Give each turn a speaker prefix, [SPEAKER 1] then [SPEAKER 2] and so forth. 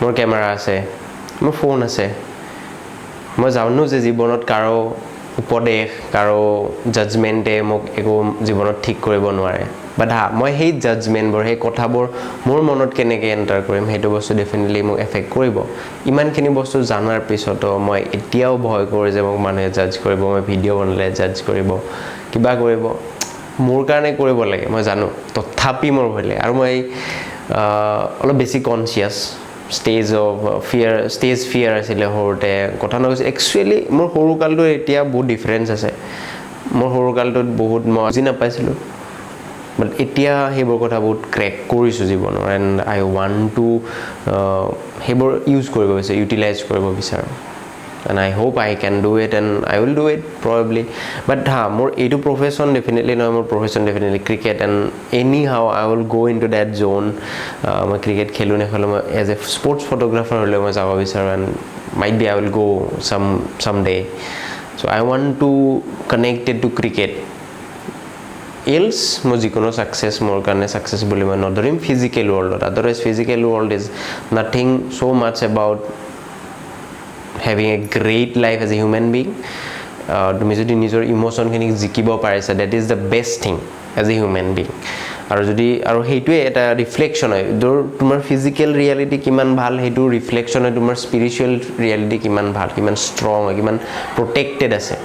[SPEAKER 1] মোৰ কেমেৰা আছে, মোৰ ফোন আছে। মই জানো যে জীৱনত কাৰো উপদেশ, কাৰো জাজমেণ্টে মোক একো জীৱনত ঠিক কৰিব নোৱাৰে। বাট হা, মই সেই জাজমেণ্টবোৰ, সেই কথাবোৰ মোৰ মনত কেনেকৈ এণ্টাৰ কৰিম, সেইটো বস্তু ডেফিনেটলি মোক এফেক্ট কৰিব। ইমানখিনি বস্তু জনাৰ পিছতো মই এতিয়াও ভয় কৰোঁ যে মোক মানুহে জাজ কৰিব, মই ভিডিঅ' বনালে জাজ কৰিব, কিবা কৰিব। মোৰ কাৰণে কৰিব লাগে মই জানো, তথাপি মোৰ ভয় লাগে। আৰু মই অলপ বেছি conscious, stage of fear, stage fear আছিলে সৰুতে। কথা নকৈছোঁ, একচুৱেলি মোৰ সৰুকালটো এতিয়া বহুত ডিফাৰেঞ্চ আছে। মোৰ সৰুকালটোত বহুত মই বুজি নাপাইছিলোঁ, বাট এতিয়া সেইবোৰ কথা বহুত ক্ৰেক কৰিছোঁ জীৱনৰ, এণ্ড I want to সেইবোৰ ইউজ কৰিব বিচাৰোঁ, ইউটিলাইজ কৰিব বিচাৰোঁ, and I hope I can do it and I will do it probably. But হা, মোৰ এইটো প্ৰফেশ্যন ডেফিনেটলি নহয়। মোৰ profession definitely cricket, and anyhow I will go into that zone. মই ক্ৰিকেট খেলোঁ নেখেলোঁ, মই এজ এ স্পৰ্টছ ফটোগ্ৰাফাৰ হ'লেও মই যাব বিচাৰোঁ, and might be I will go some day. So I want to connected to cricket, else মোৰ যিকোনো ছাকচেছ মোৰ কাৰণে ছাকচেছ বুলি মই নধৰিম physical ৱৰ্ল্ডত। Otherwise, physical world is nothing so much about having a great life as a human being. তুমি যদি নিজৰ ইম'শ্যনখিনিক জিকিব পাৰিছা, that is the best thing as a human being. আৰু যদি আৰু সেইটোৱে এটা ৰিফ্লেকশ্যন হয় ধৰ, তোমাৰ ফিজিকেল ৰিয়েলিটি কিমান ভাল, সেইটো ৰিফ্লেকশ্যন হয় তোমাৰ স্পিৰিচুৱেল ৰিয়েলিটি কিমান ভাল, কিমান ষ্ট্ৰং হয়, কিমান প্ৰটেক্টেড আছে।